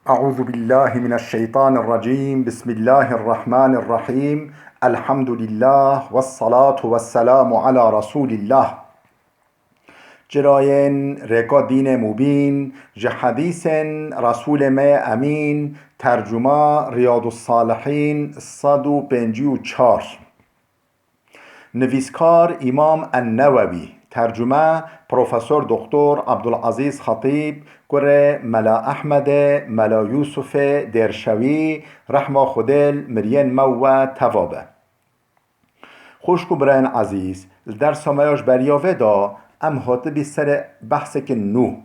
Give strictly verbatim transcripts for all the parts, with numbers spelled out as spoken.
أعوذ بالله من الشيطان الرجيم. بسم الله الرحمن الرحيم. الحمد لله والصلاة والسلام على رسول الله. Çirayên rêka dînê mubîn, ji hedîsên Resûlê me yê Emîn, tercuma Riyadus Salihîn sed û pêncî û çar. Nivîskar Îmam En-Newewî, tercume Profesor Doktor Abdulazîz Xetîb, kurê Mela Ehmedê, Mela Yûsufê Dêrşewî, rehma Xwedê li miriyên me û we teva be. Xwişk û birayên ezîz, li dersa me ya ji beriya vê de em hatibî serê behsekî nû.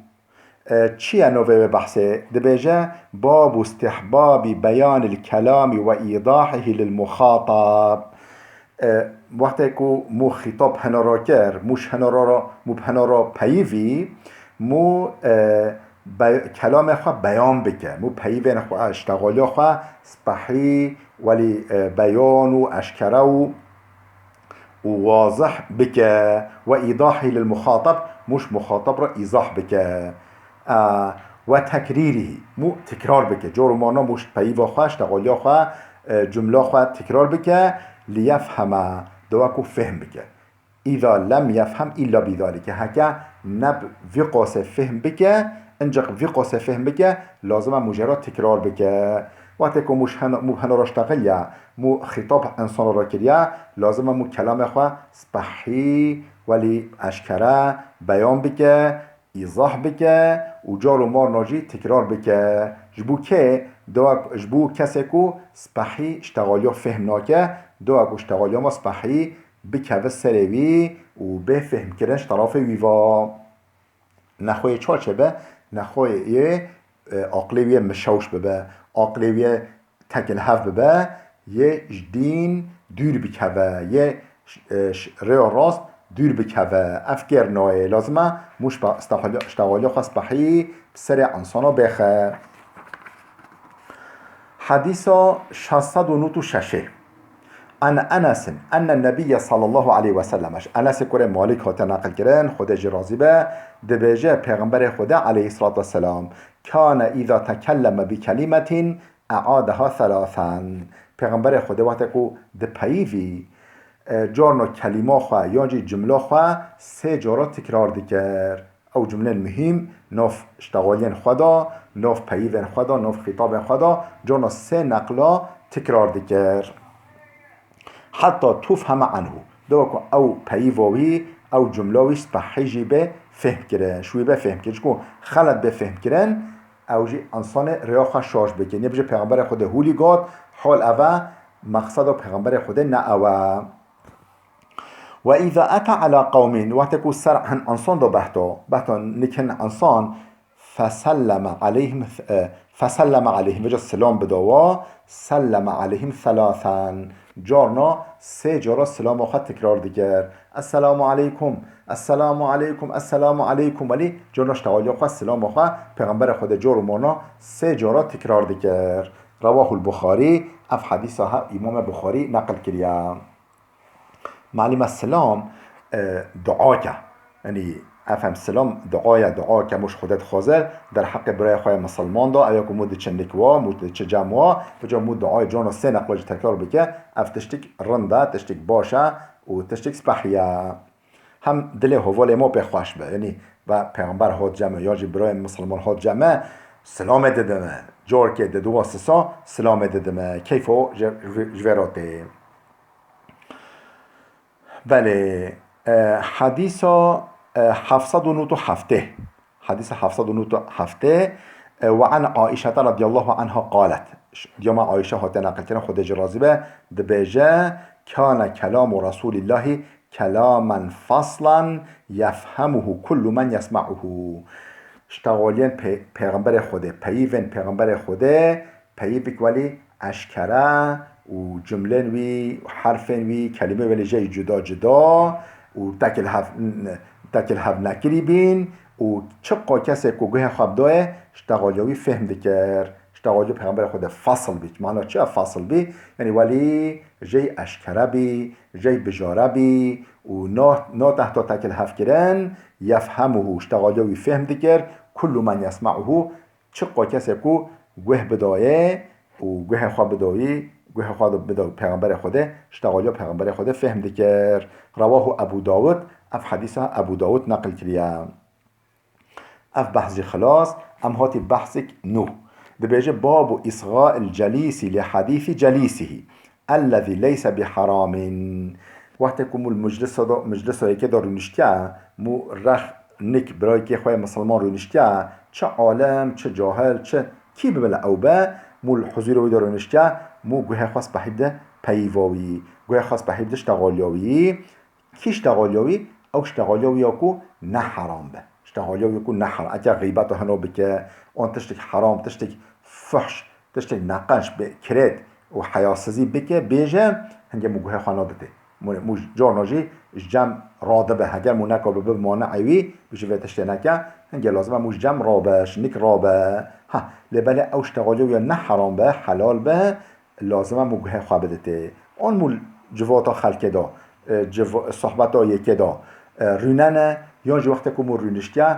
E, çi ye navê wê behsê? Dibêje, Babu istihbabi beyanil kelamî ve îdahihî lil muxatab. E, wextê ku mû xîtab hinara kir, mû ji hinara ra, mû bi hinara peyivî, mû, e, be-, kelamê xwe beyan bike, mû peyivên xwe, ştexaliya xwe spehî, welî, e, beyan û eşkere û û wazih bike, ve îdahî lil muxatab, mû ji muxatab re îzah bike. E, ve tekrîrî, mû tikrar bike. Cor û marna mû ji peyva xwe, ştexaliya xwe, e, cumla xwe tikrar bike, liyefheme, dewa ku fêhm bike. Îza lem yefhem îlla bîzalike. Heke ne bi vî qasê fêhm bike, incik vî qasê fêhm bike, lazim e mû jê re tikrar bike. Wextê ku mû ji heno-, mû heno re ştexiliye, mû xîtab insana re kiriye, lazim e mû kelamê xwe spehî, welî eşkere beyan bike, îzah bike û car û marna jî tikrar bike. Ji bo kê? Dewa, ji bo kesê ku spehî ştexaliya fêhm nake, dewa ku ştexaliya me spehî bikeve serê wî û bê fêhmkirin ji terafê wî ve. Nexweyê çaçe be, nexweyê yê, e, aqlê wê mişewş bibe, aqlê wê tekil hev bibe, yê ji dîn dûr bikeve, yê ş-, e, ş-, rêya rast dûr bikeve. Ev kêr nayê. Lazim e mû şpe-, ştexaliya, ştexaliya xwe spehî bi serê insana bêxe. Hedîsa şeş sed û nod û şeş. An Enesin, enne Nebiyye sallallahu aleyhi ve sellem. Ji Enesê kurê Malik hate neqil kirin, Xwedê jî razî be, dibêje, Pêxemberê Xwedê aleyhissalatu vesselam, kane îza tekelleme bi kelimetin e'adeha thalathen. Pêxemberê Xwedê wextê ku dipeyivî, e, carna kelîma xwe yan jî cimla xwe sê cara tikrar dikir. Ew cumlên muhîm nav ştexaliyên xwe de, nav peyivên xwe de, nav xîtabên xwe de, carna sê neqla tikrar dikir. Heta tufheme anhu. Dewa ku ew peyiva wî, ew cumla wî spehî jî bê fêhmkirin, ji wî bê fêhmkirin. Ji ku xelet bê fêhmkirin, ew jî insanê rêya xwe şaş bikin. Yê bije Pêxemberê Xwedê hûlî got, hal ev e, mexseda Pêxemberê Xwedê ne ew e. Ve îza ete ala qewmin, wextê ku ser hin insan da behto, behto nik hin insan, feselleme aleyhim, e, feselleme aleyhim, vêca silam bida wa, selleme aleyhim thalathen. Carna sê cara silama xwe tikrar dikir. Esselamu aleykum, esselamu aleykum, esselamu aleykum. Welî carna ştexaliya xwe, silama xwe, Pêxemberê Xwedê car û marna sê cara tikrar dikir. Rewahul Buxarî, ev hedîsa he Îmame Buxarî neqil kiriye. Malûm e silam, e, duake. Yanî, efhem silam duaye, duake mû ji Xwedê dixwaze, derheqê birayê xwe yê misilman de, ew ya ku mû diçe nik wa, mû diçe cem wa, vêca mû duayê cana sê neqla jî tekrar bike, ev tiştik rind e, tiştik baş e û tiştik spehî ye. Hem dilê hevalê me pê xweş be. Yanî, ve pêxember hat cem me, ya jî birayê misilman hat cem me, silamê didime. Carkê di dua sisa silamê didime. Keyfa ji, ji vê re tê. Belê, e, hedîsa, e, heft sed û nod û heftê. Hedîsa heft sed û nod û heftê, e, ve an Aîşete radiyallahu anha qalet. Ş-, diya me Aîşe hate neqilkirin, Xwedê jî razî be, dibêje, kane kelamu Resûlîllahî kelamen faslan yefhemuhu kullu men yesma'uhu. Ştexaliyên pê-, Pêxemberê Xwedê, peyivên Pêxemberê Xwedê, peyivik welî eşkere û cumlên wî, herfên wî, kelîmê welî jeyî cuda cuda û tekil hev, tekil hev nekirî bîn û çiqa kesê ku guhê xwe bidayê, ştexaliya wî fêhm dikir. Ştexaliya Pêxemberê Xwedê fasl bî. Mana çi ye fasl bî? Yanî welî jeyî eşkere bî, jeyî bijare bî û na, na tehta tekil hev kirin, yefhemuhu, ştexaliya wî fêhm dikir, kullu men yesma'uhu, çiqa kesê ku guh bidayê û guhê xwe bidawî, guhê xwe bidawî Pêxemberê Xwedê, ştexaliya Pêxemberê Xwedê fêhm dikir. Rewahu Ebû Dawud, ev hedîsa Ebû Dawud neqil kiriye. Ev behs jî xilas, em hatî behsik nû. Dibêje, babu îsxail celîsî li hedîsî celîsihî, ellezî leyse bi heramîn. Wextê ku mû li meclisa da, meclisa yekê de rûniştiye, mû rex nik birayekê xwe yê misilman rûniştiye, çi alim, çi cahil, çi kî bibe li ew be, mû li huzûrê wî de rûniştiye, mû guhê xwe spehî bide peyva wî, guhê xwe spehî bide ştexaliya wî. Kî ştexaliya wî? Ew ştexaliya wî ya ku ne heram be. Ştexaliya wî ya ku ne heram. Eger xîbeta hino bike, an tiştek heram, tiştek fuhş, tiştek neqenc bi kirêt û heyasizî bike, bêje, hingê mû guhê xwe naditê. Mû, mû carna jî ji cem radibe. Heger mû neka bibe maneê wî, bêje vê tiştê neke, hingê lazim e mû ji cem rabe, ji nik rabe. Ha, lê belê ew ştexaliya wî ya ne heram be, helal be, lazim e mû guhê xwe biditê. An mû civata xelkê de, e, civ-, sohbeta yekê de, e, rûnene, yan jî wextê ku mû rûniştiye,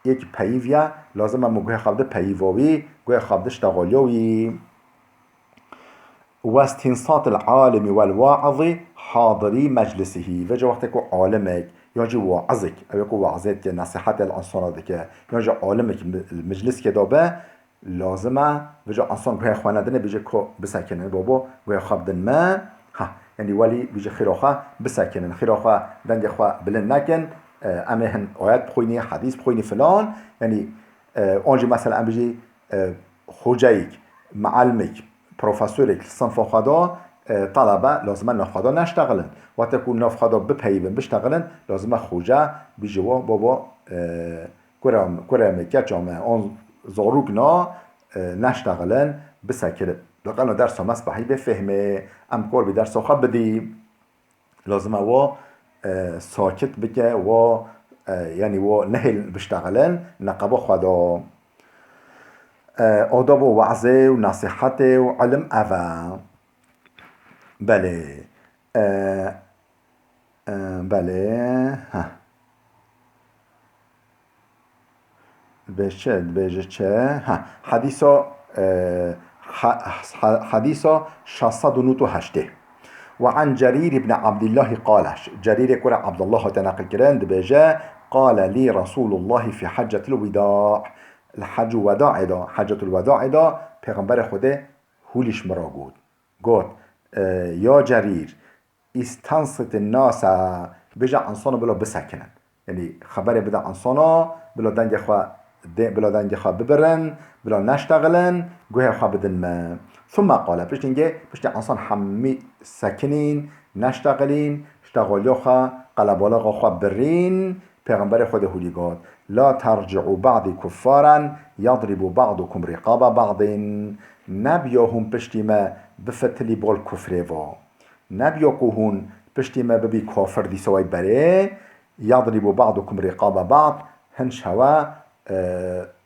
yek peyîv ye, lazim e mû guhê xwe bide peyîva wî, guhê xwe bide ştexaliya wî. Westînsatil alimi wel waizî hadirî meclisihî. Vêca wextê ku alimek, yan jî waizek, ew ê ku waizê dike, nesîhetê li insana dike, yan jî alimek mi-, li mecliskê de be, lazim e, vêca insan guhê xwe nedine, bêje ko bisekinin, babo, guhê xwe bidin me. Ha, yanî welî bêje xîra xwe bisekinin, xîra xwe, dengê xwe bilind nekin. E, em ê hin ayet bixwînî, hedîs bixwînî filan. Yanî, e, an jî mesela em bêjî, e, xoceyek, mealimik, profesorek li sinfa xwe de, e, talebe lazim e nav xwe de neştexilin. Wextê ku nav xwe de bipeyivin, biştexilin, lazim e xoce bêje we, babo, e, Kurê me, kurê me, keça me, an zarokna, e, neştexilin, bisekirin. Li qeno dersa me spehî bê fehmê, em kor bî dersa xwe bidî. Lazim e wo, e, sakit bike, wo, e, yanî wo nehêlin biştexilin, neqeba xwe da. E, adab û wezê û nesîhetê û ilim ev e. Belê. E, e, belê. Heh. Dibê çi? Dibêje çi? Ha, hedîsa, e, ha, ha, hedîsa şeş sed û nod û heştê. Ve an Cerîr ibn Abdillahi qale, Cerîrê kurê Abdullah hate neqil kirin, dibêje, qale lî Resûlullahi fî heccetil wîda. Li hecû wedaê de, heccetul wedaê de, Pêxemberê Xwedê hûlîş min re got. Got, e, ya Cerîr, îstensitin nasa, bêje insana bila bisekinin. Yanî xeberê bide insana, bila dengê xwe dê, bila dengê xwe bibirin, bila neştexilin, guhê xwe bidin me. Thumme qale, piştî hingê, piştî insan hemî sekinîn, neştexilîn, ştexaliya xwe, qelebalixa xwe birîn, Pêxemberê Xwedê hûlî got, la terci'û ba'dî kuffaran yadrîbû ba'dukum rîqaba ba'dîn. Nebiya hûn piştî me bifitilî bal kufrê va. Nebiya ku hûn piştî me bibî kafir dîsa wey berê, yadrîbû ba'dukum rîqaba ba'd, hin şewe, e,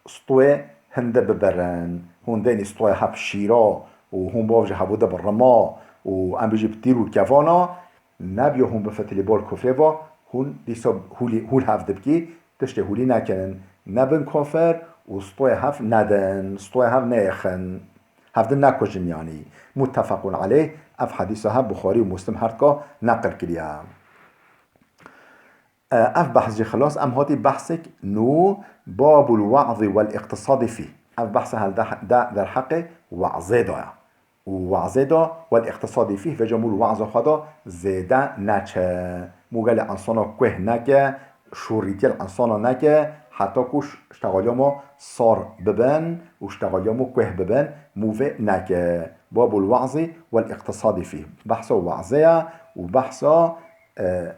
stûyê hinde biberin. Hûn deynî stûyê hev şîra û hûn bav ji hevû de bi rima û em bijî bi tîr û kevana, nebiya hûn bifitilî bal kufrê va, hûn dîsa hûlî, hûl hev dibkî, tiştê hûlî nekinin, nebin kafir û stûyê hev nedin, stûyê hev neyêxin. Hevdin nekujin yanî. Muttefequn aleyh, ev hedîsa hev Buxarî û Muslim her dika neqil kiriye. E, ev behs jî xilas, em hatî behsek nû, babul wa'zî wel îqtisadî fîh. Ev behsa hel de, de derheqê wa'zê de ye. Û wa'zê de wel îqtisadî fîh, vêca mû li wa'za xwe de zêde neçe. Mû gelê insana kuh neke, şûrîtiye li insana neke, heta ku ş-, ştexaliya me sar bibin û ştexaliya me kuh bibin, mû vê neke. Babul wa'zî wel îqtisadî fîh. Behsa wa'zê ye û behsa, e,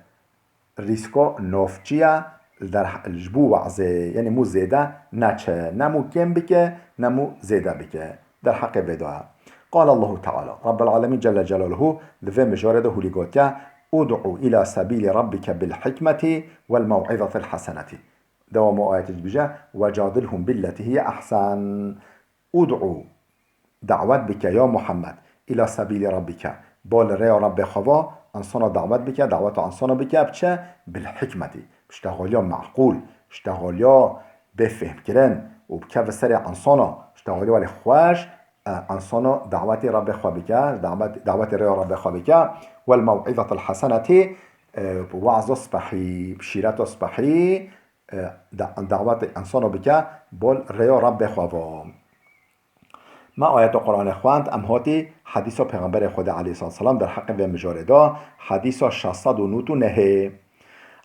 rîska navçî ye li der, ji bo wa'zê, yanî mû zêde neçe. Ne mû kêm bike, ne mû zêde bike. Derheqê vê de ye. Qale Allahu Teala, Rabbel Alemîn Celle Celaluhu di vê mijarê de hûlî gotiye, ud'u ila sebîlî rabbike bil hikmetî wel mew'izetil hesenetî. Dewama ayetê dibêje, wecadilhum billeti hiye ehsen. Ud'u, dawet bike, ya Muhammed, ila sebîlî rabbike, ba li rêya Rabbê xwe va, insana dawet bike, daweta insana bike, biçe bil hikmetî, bi ştexaliya meqûl, ştexaliya bê fêhmkirin û bikeve serê insana, Tawalî welî xweş, e, insano dawetê Rabbê xwe bike, dawet, dawetê rêya Rabbê xwe bike. Wel mew'izatil hesenetî, e, wazo spehî, şîreto spehî, e, da-, dawetê insano bike, bol rêya Rabbê xwe va. Me ayeta Qur'anê xwend, em hatî hedîsa Pêxemberê Xwedê aleyhissalatu vesselam derheqê vê mijarê de, hedîsa şeş sed û nod û nehê.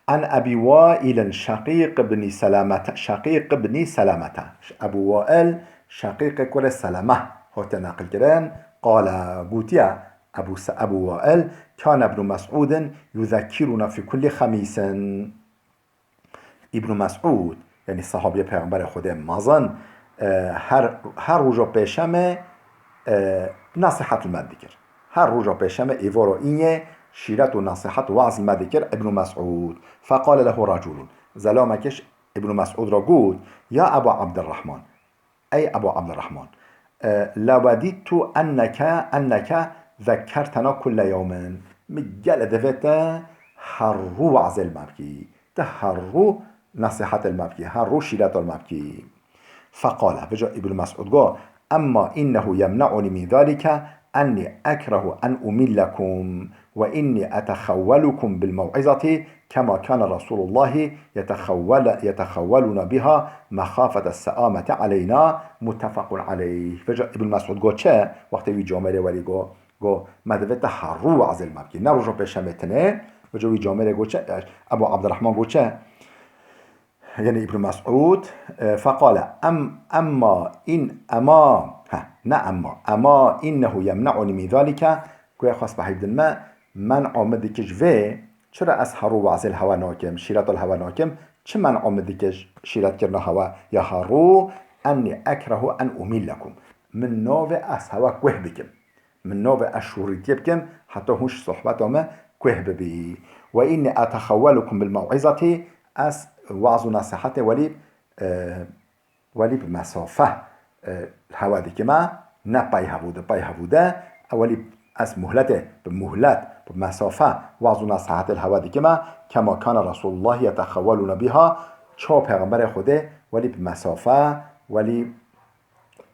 An Ebî Wailin Şeqîq ibnî Selamete, Şeqîq ibnî Selamete. Ebû Wail Şeqîqê kurê Seleme hate neqilkirin. Qale, gotiye Ebû Se-, Ebû Wail, kane Ibnû Mes'ûdin yuzekkîrûna fî kullî xemîsin. Îbn Mes'ûd, yanî sahabiyê Pêxemberê Xwedê mezin, e, her, her roja pêşemê, e, nasihet li me dikir. Her roja pêşemê êvaro înyê şîret û nasihet, waz li me dikir Îbn Mes'ûd. Feqale lehu reculun. Zelamekiş Îbn Mes'ûd ra got, ya Eba Abdirrahman, ey Eba Abdirrahman, e, lewedîttu enneke, enneke zekkertena kulle yewmin. Min gelê divê te her rû wazê li me bikî. Te her rû nasihetê li me bikî, her rû şîreta li me bikî. Feqale, vêca Îbn Mes'ûd got, emma innehu yemne'unî min zalike, ennî ekrehu en umillekum ve innî etexewwelukum bil mew'izeti kema kane Resûlullahî yetexewwel-, yetexewwelûna biha mexafete seamete aleyna, muttefequn aleyh. Vêca Îbn Mes'ûd got çi? Wextê wî camêrê welî got, got, me divê te her rû wazê li me bikî. Ne roja pêşemê tenê, vêca wî camêrê got çi? Ebu Abdirrahman got çi? Yanî Îbn Mes'ûd, e, feqale, em, emma in, ema, he, ne emma, ema innehu yemne'unî min zalike, ku ya xwe spehî bidin me, men'a min dike ji vê, çira ez her rû wazê li hewe nakim, şîreta li hewe nakim, çi men'a min dike ji şîretkirina hewe ya her rû, ennî ekrehu en umillekum. Min navê ez hewe kuh bikim. Min navê ez şûrîtiyê bikim, heta hûn ji sohbeta me kuh bibî. Ve innî etexewwelukum bil mew'izeti, ez waz û nasihetê welî, e, welî bi mesafe, e, hewe dikime, ne pey hevû de, pey hevû de, e, welî ez muhletê, bi muhlet, bi mesafe, waz û nasihetê li hewe dikime, kema kane Resûlullah yetexewwelûne biha, çawa Pêxemberê Xwedê welî bi mesafe, welî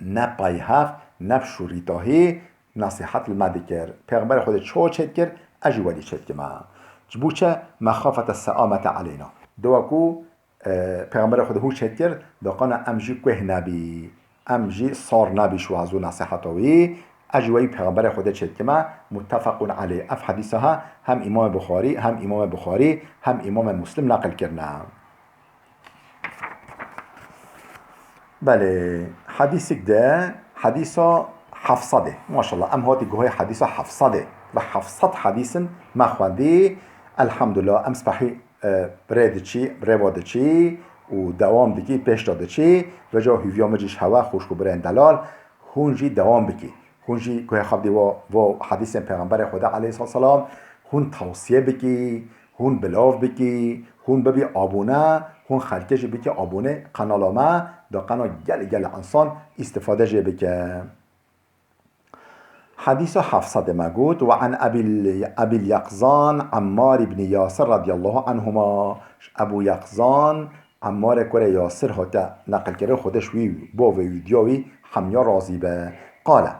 ne pey hev, ne bi şûrîtahî nasihet li me dikir. Pêxemberê Xwedê ço çêdikir, ez jî welî çêdikime. Ji bo çi? Mexafete seamete aleyna. Dewa ku, e, Pêxemberê Xwedê hû çêdikir, doqana em jî kuh nebî, em jî sar nebî ji waz û nasiheta wî. Ez jî weyî Pêxemberê Xwedê çêdikime, muttefequn aleyh. Ev hedîsa ha hem Îmamê Buxarî, hem Îmamê Buxarî, hem Îmamê Muslim neqil kirine. Belê, hedîsik de, hedîsa heft sedê. Maşallah, em hatî guhê hedîsa heft sedê. Ve heft sed hedîsin me xwendî. Elhamdulillah, em spehî, e, rê diçî, rêva diçî û dewam dikî, pêş de diçî. Vêca hîviya min jî ji hewe, xwişk û birên delal, hûn jî dewam bikî. Hûn jî guhê xwe bidî vo, vo hedîsên Pêxemberê Xwedê aleyhisselam, hûn tewsiye bikî, hûn bilav bikî, hûn bibî abone, hûn xelkê jî bikî abone kanala me, da qena gelê gelê insan îstifade jê bike. Hedîsa heft sedê me got, ve an Ebil, Ebil Yaqzan Ammar ibn Yasir radiyallahu anhuma, ji Ebu Yaqzan Ammarê kurê Yasir hate neqilkirin, Xwedê ji wî bo vê wî diya wî hemiya razî be. Qale,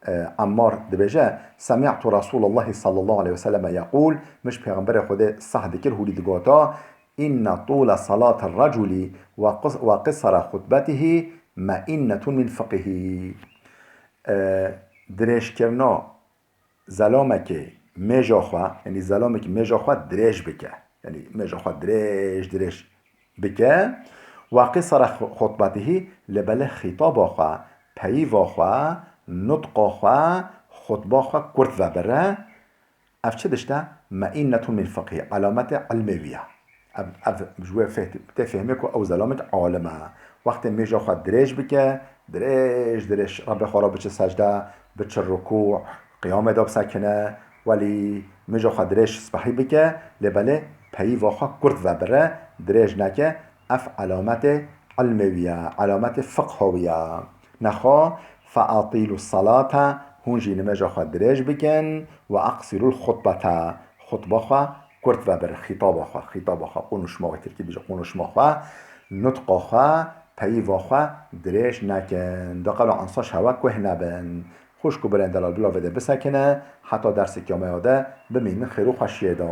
e, Ammar dibêje, Semî'tu Resûlallahi sallallahu aleyhi ve selleme yeqûl, min ji Pêxemberê Xwedê seh dikir, hûrî digota, inne tûle salate recûlî ve qis-, ve qisara xutbetihî me'innetun min fiqhihî. E, dirêjkirina zelamekê mêja xwe, yanî zelamekî mêja xwe dirêj bike. Yanî mêja xwe dirêj, dirêj bike. Ve qisara xu-, xutbetihî, lê belê xîtaba xwe, peyva xwe, nutqa xwe, xutba xwe kurt vebire. Ev çi dişt e? Me'innetun min fiqhî, elamete ilmê wî ye. Ev, ev ji wê feh-, tê fehmê ku ew zelamek alim e. Wextê mêja xwe dirêj bike, dirêj, dirêj Rebê xwe re biçe secde, biçe rukû, qiyamê de bisekine, welî mêja xwe dirêj spehî bike, lê belê peyva xwe kurt vebire, dirêj neke, ev elametê ilmê wî ye, elametê fiqha wî ye. Nexwe, featîlu salate, hûn jî nimêja xwe dirêj bikin, ve aqsirul xutbete, xutba xwe kurt vebir, xîtaba xwe, xîtaba xwe, konuşma xwe, tirkî dibêje konuşma xwe, nutqa xwe, peyîva xwe dirêj nekin. Da qewla Ensa şewe kuh nebin. Xwişk û birên delal bila vê de bisekine, heta dersek ya me ya de bimînin xêr û xweşiyê de.